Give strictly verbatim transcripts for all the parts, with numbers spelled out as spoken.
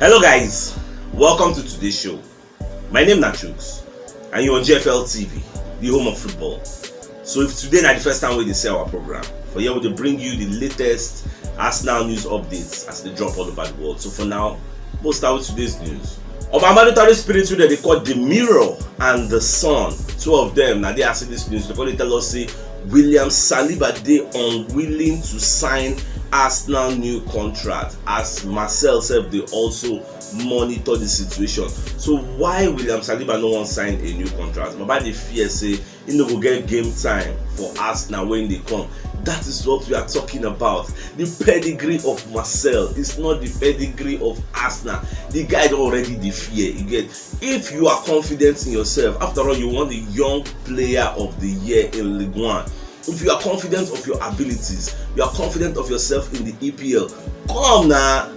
Hello guys, welcome to today's show. My name na Chuks and you're on G F L T V, the home of football. So if today na the first time we dey see our program, for here we dey bring you the latest Arsenal news updates as they drop all over the world. So for now, we'll start with today's news. Of our mandatory spirits wey dem dey call the Mirror and the Sun, two of them na dey as this news, they come dey tell us say William Saliba dey unwilling to sign Arsenal new contract as Marcel sef dey also monitor the situation. So why William Saliba no wan sign a new contract? Baba dey fear say he no go get game time for Arsenal when they come. That is what we are talking about. The pedigree of Marcel is not the pedigree of Arsenal. The guy don already dey fear. You get, if you are confident in yourself, after all, you won the young player of the year in Ligue one. If you are confident of your abilities, you are confident of yourself in the E P L, come na,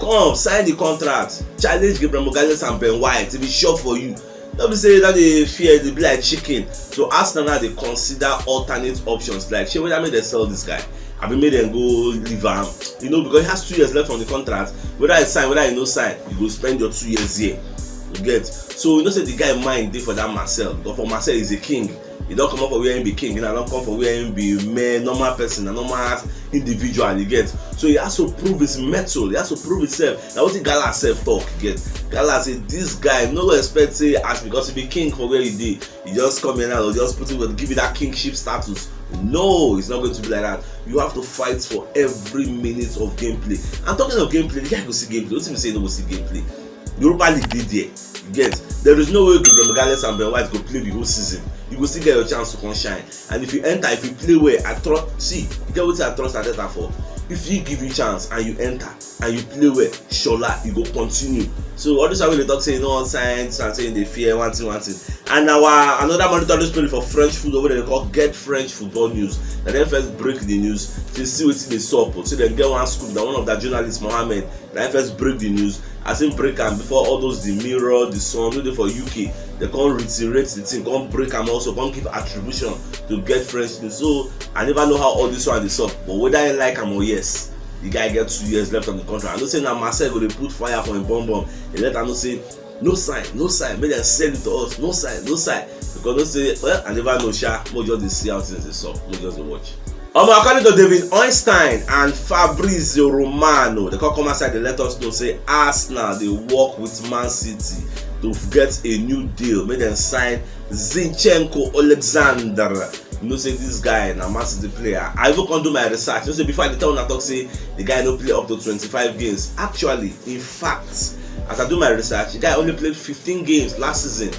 come sign the contract, challenge Gabriel Magalhaes and Ben White, e be sure for you. No be say that dey fear, dey be like chicken. So Arsenal now dey consider alternate options, like shey whether make dem sell this guy, abi make dem go leave am, you know, because he has two years left on the contract. Whether he sign, whether he no sign, you go spend your two years here. You get? So you know say the guy mind dey for that Marcel, because for Marcel is a king. He don comot for where he be king, he na don come for where he be mere normal person, na normal individual, you get? So he has to prove his mettle, he has to prove himself. Na wetin Gala sef talk, you get? Gala say this guy no go expect say as because he be king for where he dey, he just come here now, just put him, give you that kingship status. No, it's not going to be like that. You have to fight for every minute of gameplay. And talking of gameplay, the guy go see gameplay. Wetin be say he no go see gameplay? Europa League dey there. You get? There is no way Gabriel Magalhaes and Ben White go play the whole season. You go still get your chance to come shine. And if you enter, if you play well, I trust. See, get wetin I trust Arteta for. If he give you chance and you enter and you play well, Shola, you go continue. So all this time wey dey talk say you no wan sign, this and say you dey fear one thing, one thing. And our another mandatory story for French football wey dem dey call Get French Football News. Na dem first break the news. Say see wetin dey sup o. Say dem get one scoop that one of their journalists, Mohammed, na him first break the news. As him break am, before all those the Mirror, the Sun wey dey for U K, they come reiterate the thing, come break am also, come give attribution to Get French News. So I never know how all this one dey sup, but whether I like am or yes, the guy get two years left on the contract. I know say na Marcel go dey put fire for him bum bum. He let am know say no sign, no sign, make dem sell it to us, no sign, no sign. Because no say, well, I never know sha, mo just dey see how things dey sup, mo just dey watch. Omo, according to David Ornstein and Fabrizio Romano, they come come outside, they let us know say Arsenal dey work with Man City to get a new deal, make dem sign Zinchenko Alexander. You know say this guy na Man City player. I even come do my research. You know say before I dey tell una talk say the guy no play up to twenty-five games. Actually, in fact, as I do my research, the guy only played fifteen games last season.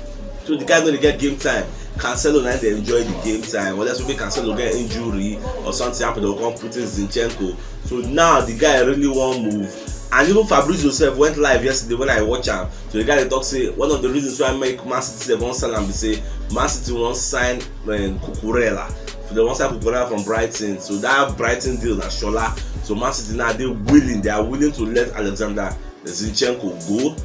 So the guy no dey get game time. Cancelo na dey enjoy the game time. Unless maybe Cancelo get injury or something happen, they go come put in Zinchenko. So now the guy really wan move. And even Fabrizio sef went live yesterday when I watch am. So the guy dey talk say one of the reasons why make Man City sef wan sell am be say Man City wan sign um, Cucurella. So they wan sign Cucurella from Brighton. So that Brighton deal na Shola. So Man City now dey willing, they are willing to let Alexander Zinchenko go.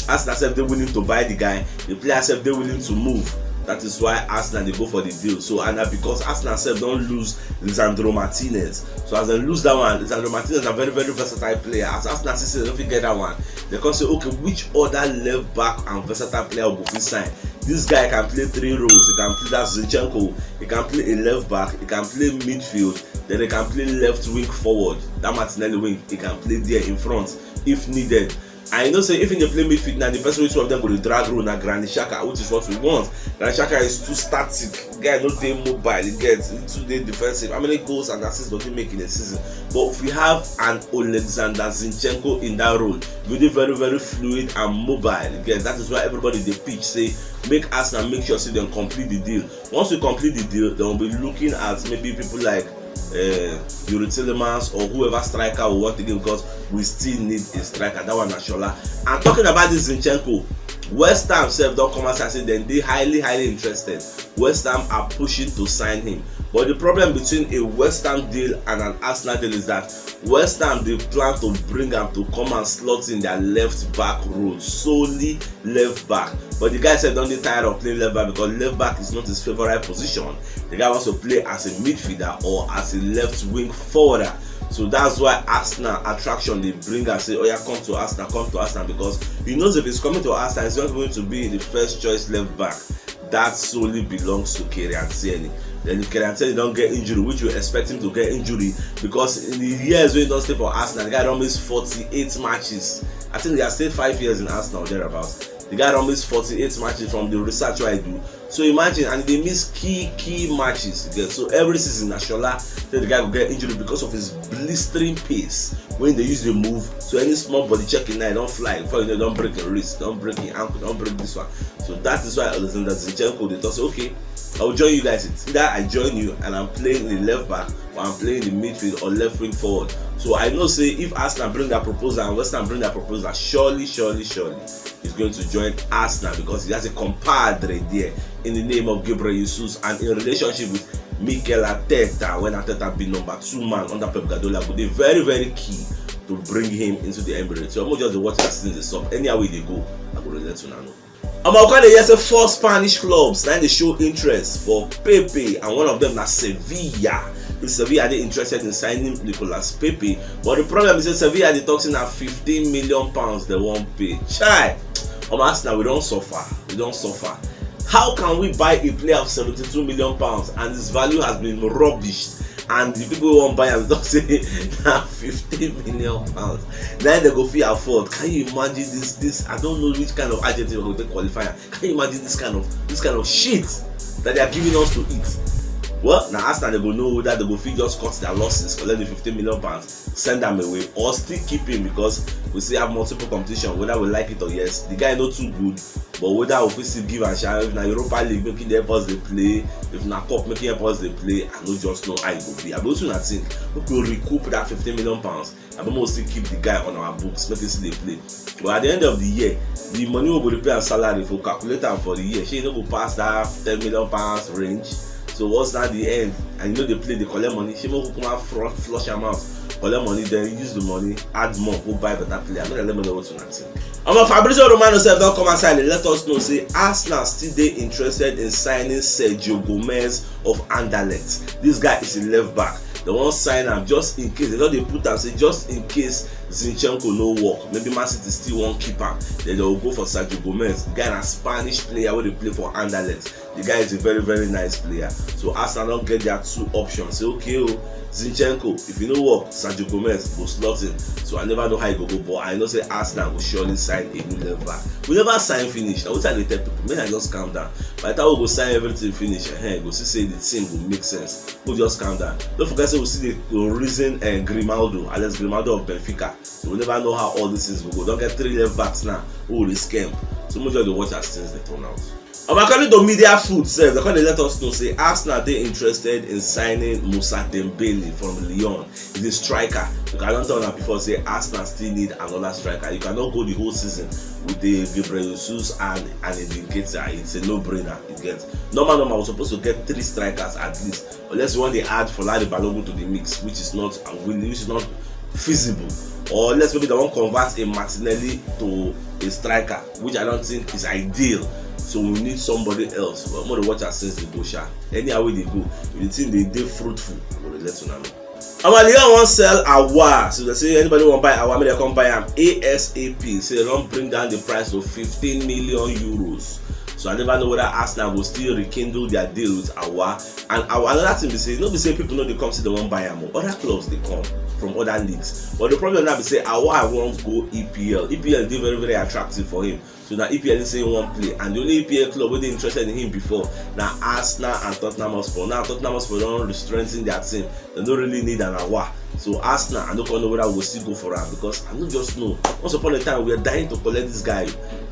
Arsenal sef dey willing to buy the guy. The player sef dey willing to move. That is why Arsenal dey go for the deal. So and na because Arsenal sef don lose Lisandro Martinez. So as dem lose that one, Lisandro Martinez na very very versatile player. As Arsenal see say dem no fit get that one, they come say, okay, which other left back and versatile player we go fit sign? This guy can play three roles. He can play that Zinchenko. He can play a left back. He can play midfield. Then he can play left wing forward. That Martinelli wing, he can play there in front if needed. And you know say if he dey play midfield now, the person wey two of them go dey drag roll na Granit Xhaka, which is what we want. Granit Xhaka is too static. Guy no dey mobile. He get, he too dey defensive. How many goals and assists does he make in a season? But if we have an Alexander Zinchenko in that role, we dey very very fluid and mobile. Again, that is why everybody dey pitch say make Arsenal make sure say dem complete the deal. Once we complete the deal, then we'll be looking at maybe people like uh, Youri Tielemans or whoever striker we want again, because we still need a striker. That one na Shola. And talking about this Zinchenko, West Ham sef don come outside say dem dey highly highly interested. West Ham are pushing to sign him. But the problem between a West Ham deal and an Arsenal deal is that West Ham dey plan to bring am to come and slot in their left back role, solely left back. But the guy sef don dey tired of playing left back because left back is not his favourite position. The guy wants to play as a midfielder or as a left wing forwarder. So that's why Arsenal attraction dey bring am say, "Oh yeah, come to Arsenal, come to Arsenal," because he knows if he's coming to Arsenal, he's not going to be the first choice left back. That solely belongs to Kieran Tierney. Then if Kieran Tierney don't get injury, which we expect him to get injury, because in the years when he don't stay for Arsenal, the guy don't miss forty-eight matches. I think he has stayed five years in Arsenal or thereabouts. The guy don't miss forty-eight matches from the research I do. So imagine, and they miss key key matches. So every season, Ashola say the guy will get injury because of his blistering pace when they use the move. So any small body check in now, don't fly. Before you know, don't break your wrist, don't break your ankle, don't break this one. So that is why Alexander Zinchenko, they thought, "Okay, I will join you guys. It's either I join you and I'm playing the left back, or I'm playing the midfield or left wing forward." So I know say if Arsenal bring that proposal and West Ham bring that proposal, surely, surely, surely he's going to join Arsenal because he has a compadre there in the name of Gabriel Jesus and in relationship with Mikel Arteta when Arteta be number two man under Pep Guardiola. Go dey very, very key to bring him into the Emirates. So I'm just dey watch as things dey sup. Anyhow wey dey go, I go relate to now. I'm gonna hear say four Spanish clubs now they show interest for Pepe, and one of them na Sevilla. If Sevilla dey interested in signing Nicolas Pepe, but the problem is that Sevilla dey talk say na fifteen million pounds they won't pay. Chai, um, Arsenal, we don't suffer. We don't suffer. How can we buy a player of seventy-two million pounds and his value has been rubbished? And the people who won't buy am talk say na fifteen million pounds. Then they go feel afford. Can you imagine this? This, I don't know which kind of adjective I go take qualify am. Can you imagine this kind of, this kind of shit that they are giving us to eat? Well, now Arsenal they go know that they go feel just cut their losses, collect the fifteen million pounds, send them away, or still keep him because we still have multiple competition, whether we like it or yes. The guy not too good, but whether we fit still give a shot, if na Europa League, make it help us dey play. If na cup, make it help us dey play. I no just know how e go be. I be also na think we could recoup that fifteen million pounds. I be must still keep the guy on our books, make it still dey play. But at the end of the year, the money we go dey pay am salary for calculate am for the year, shey e no go pass that ten million pounds range? So what's that the end? And you know they play, they collect money. Shey make we come out front, flush am out, collect money, then use the money, add more, go buy better player. Make I let me know what una think. Omo, Fabrizio Romano sef don come outside dey let us know say Arsenal still dey interested in signing Sergio Gomez of Anderlecht. This guy is a left back. They wan sign am just in case. They don dey put am say just in case Zinchenko no work, maybe Man City still wan keep am. Then they will go for Sergio Gomez. The guy na Spanish player wey dey play for Anderlecht. The guy is a very, very nice player. So Arsenal don get their two options. Say, "Okay, oh, Zinchenko, if you no work, Sergio Gomez go slot in." So I never know how e go go, but I know say Arsenal go surely sign a new left back. We never sign finish. Na wetin I dey tell people, make I just calm down. By the time we go sign everything finish, eh, go see say the thing go make sense. We just calm down. Don't forget say we still dey go reason, eh, Grimaldo, Alex Grimaldo of Benfica. So we never know how all these things go go. Don get three left backs now. Who will scam? So make just dey watch as things dey turn out. Um, according to media foot sef, they come dey let us know say Arsenal dey interested in signing Moussa Dembele from Lyon. He's a striker. Because I don tell una before say Arsenal still need another striker. You cannot go the whole season with the Gabriel Jesus and, and Eddie Nketiah. It's a no-brainer. You get normal, normal. We're supposed to get three strikers at least, unless you want to add Folari Balogun to the mix, which is not, which is not feasible. Or let's maybe they wan convert a Martinelli to a striker, which I don't think is ideal. So we need somebody else. But more watch as things dey go sha. Anyhow wey dey go, if the thing dey dey fruitful, I go dey let una know. Our Lyon wan sell Aouar, so they say anybody wan buy Aouar, make they come buy am A S A P. So they don bring down the price to fifteen million euros. So I never know whether Arsenal go still rekindle their deal with Aouar. And Aouar, another thing be say, no be say people no dey come say they wan buy am o. Other clubs dey come from other leagues. But the problem now be say Aouar wan go E P L. E P L dey very, very attractive for him. So na E P L he say he wan play. And the only E P L club wey dey interested in him before na Arsenal and Tottenham Hotspur. Now Tottenham Hotspur don re-strengthen their team. They no really need an Aouar. So Arsenal, I no come know whether we go still go for am because I no just know. Once upon a time, we were dying to collect this guy.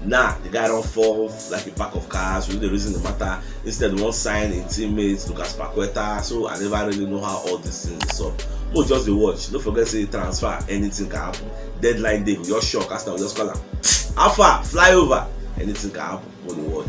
Now the guy don fall like a pack of cards. We dey reason the matter. Instead, we wan sign a teammate, Lucas Paqueta. So I never really know how all these things dey sup. Mo just dey watch. No forget say transfer, anything can happen. Deadline day, we just shock. Arsenal, we just call am. How far? Fly over. Anything can happen. Go dey watch.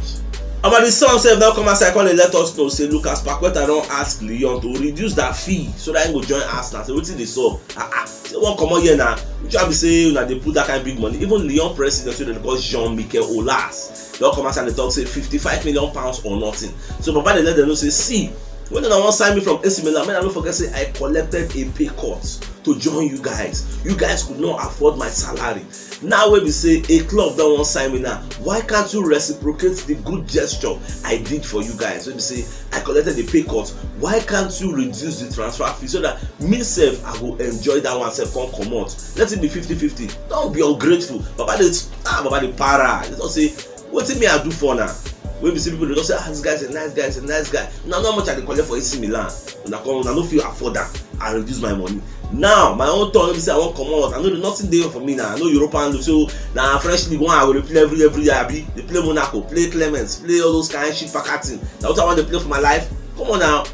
Omo, the Sun sef don come outside come dey let us know say Lucas Paqueta don ask Lyon to reduce that fee so that he go join Arsenal. Say wetin dey sup? Ah ah. Say wan comot here na. Which one be say una dey put that kind big money? Even Lyon president wey dem call Jean-Michel Aulas don come outside dey talk say fifty-five million pounds or nothing. So Papa dey let them know say, see, When una wan sign me from A C Milan, make una no forget say I collected a pay cut to join you guys. You guys could not afford my salary. Now wey be say a club don wan sign me now, why can't you reciprocate the good gesture I did for you guys? Wey be say I collected a pay cut. Why can't you reduce the transfer fee so that me sef I go enjoy that one sef come comot? Let it be fifty fifty. Don't be ungrateful. Baba dey, ah, Baba dey para. You don say, wetin me I do for now? Wey be say people dey just say, ah, this guy is a nice guy, is a nice guy. Una know how much I dey collect for A C Milan? Una come, una no fit afford am. I reduce my money. Now my own turn, wey be say I wan comot. I no dey, nothing dey for me now. I no European league, so na French league one I go dey play every every year, abi dey play Monaco, play Clemens, play all those kind shit packaging. Na what I wan dey play for my life? Come on now.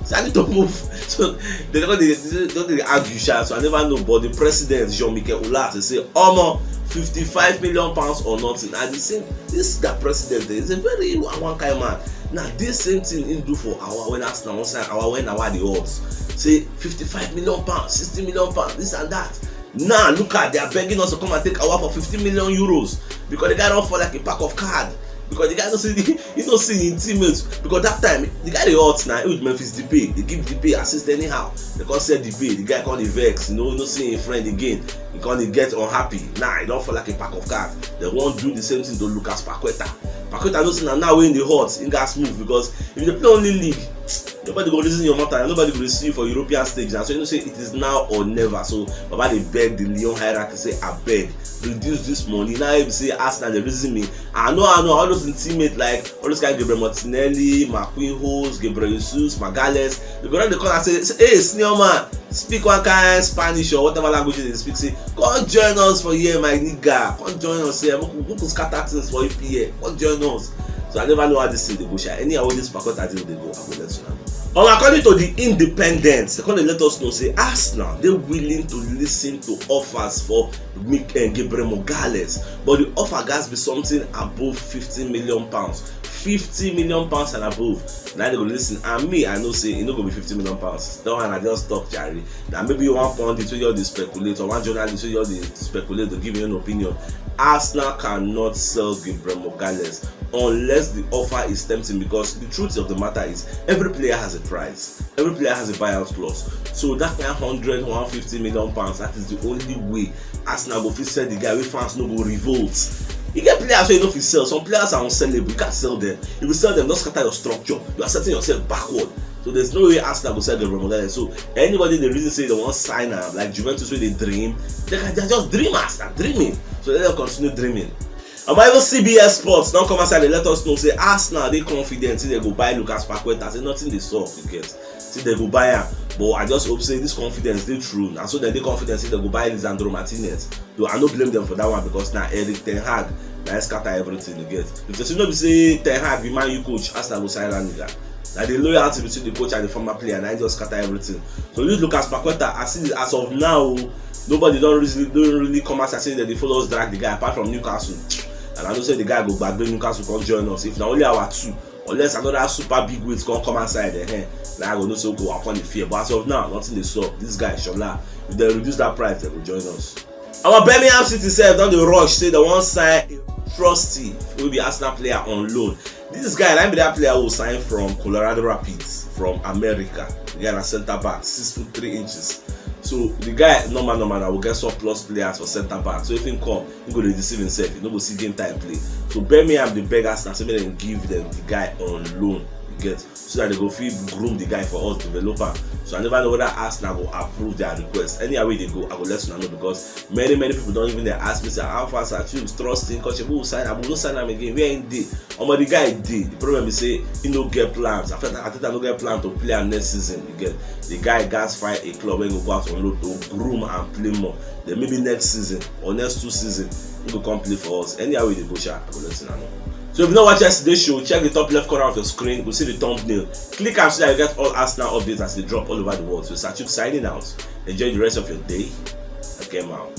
So I need to move. So they don dey, they don dey argue sha. So I never know, but the president, Jean-Michel Aulas, dey say, omo, fifty-five million pounds or nothing. I dey say, this the president, eh, is a very one kind man. Na this same thing he do for our, when Arsenal wan sign our, when our the odds say fifty-five million pounds, sixty million pounds, this and that. Now look at, they are begging us to come and take our for fifty million euros because the guy don fall like a pack of card. Because the guy no see, he no see him teammates. Because that time the guy dey hot now with Memphis Depay. They give Depay assist anyhow. They come sell Depay. The guy come dey vex. You know, no see him friend again. He come dey get unhappy. Now he don fall like a pack of cards. They wan do the same thing to Lucas Paqueta. Paqueta no see na now wey he dey hot, he gats move, because if you dey play only league, nobody go reason your matter. Nobody go see you for European stage now. So you know say it is now or never. So Baba dey beg the Lyon hierarchy say, abeg, reduce this money. Now if you say Arsenal dey reason me, I know, I know all those teammates like all those kind of Gabriel Martinelli, Marquinhos, Gabriel Jesus, Magalhaes. They go down the corner say, say, hey, senior man, speak one kind Spanish or whatever language they speak. Say, come join us for here, my nigga. Come join us here. We could, we could scatter things for E P L. Come join us. So I never know how this thing dey go sha. Anyhow, this Paqueta deal dey go, I go let you know. Well, according to the Independent, they come dey let us know say Arsenal dey willing to listen to offers for Mik-, eh, Gabriel Magalhaes, but the offer gats be something above fifty million pounds. Fifty million pounds and above. Now they go listen. And me, I know say e no go be fifty million pounds. That one I just talk, Jerry. Now maybe one pundit wey just dey speculate, or one journalist wey just dey speculate to give you an opinion. Arsenal cannot sell Gabriel Magalhaes unless the offer is tempting, because the truth of the matter is every player has a price. Every player has a buyout clause. So that kind hundred, one fifty million pounds, that is the only way Arsenal go fit sell the guy wey fans no go revolt. You get players wey you no fit sell. Some players are unsellable. You can't sell them. If you sell them, just scatter your structure. You are setting yourself backward. So there's no way Arsenal go sell Gabriel Magalhaes. So anybody dey reason say they wan sign am, like Juventus wey dey dream, they can, they're just dreamers, they're dreaming. So let them continue dreaming. And even C B S Sports don come outside, they let us know say Arsenal dey confident say they go buy Lucas Paqueta. Say nothing dey sup, you get. Say they go buy am. But I just hope say this confidence dey true. And so dem dey confident say they go buy Lisandro Martinez. Though I no blame them for that one, because na Erik ten Hag na him scatter everything, you get. If you say no be say Ten Hag be Man U coach, Arsenal go sign that nigga. Na the loyalty between the coach and the former player na him just scatter everything. So this Lucas Paqueta, as it is, as of now, nobody don really, don really come outside say dem dey follow us drag the guy apart from Newcastle. And I know say the guy go gbagbe Newcastle come join us. If na only our two, unless another super big weight come come outside, eh, na I go know say, okay, I come dey fear. But as of now, nothing dey sup. This guy, Shola, if dem reduce that price, dem go join us. Our Birmingham City sef don dey rush say dem wan sign a trusty wey be Arsenal player on loan. This guy na him be that player who sign from Colorado Rapids from America. The guy na centre back, six foot three inches. So the guy, normal, normal, na we get surplus players for centre back. So if him come, he go dey deceive himself. He no go see game time play. So Birmingham dey beg Arsenal say make dem give them the guy on loan. You get, so that they go fit groom the guy for us, develop am. So I never know whether Arsenal go approve their request. Anyhow wey dey go, I go let una know, because many, many people don even dey ask me say, how far Sir Tubes trust him? Cause Shebu will sign am, we no sign am again. Where him dey? Omo, the guy dey. The problem be say he no get plans. Arteta, Arteta no get plan to play am next season. You get, the guy gats find a club wey go go out on loan to groom and play more. Then maybe next season or next two season, he go come play for us. Anyhow wey dey go sha, I go let una know. So if you no watch yesterday's show, check the top left corner of your screen. You go see the thumbnail. Click am so that you get all Arsenal updates as they drop all over the world. So Sir Tubes signing out. Enjoy the rest of your day. I came out.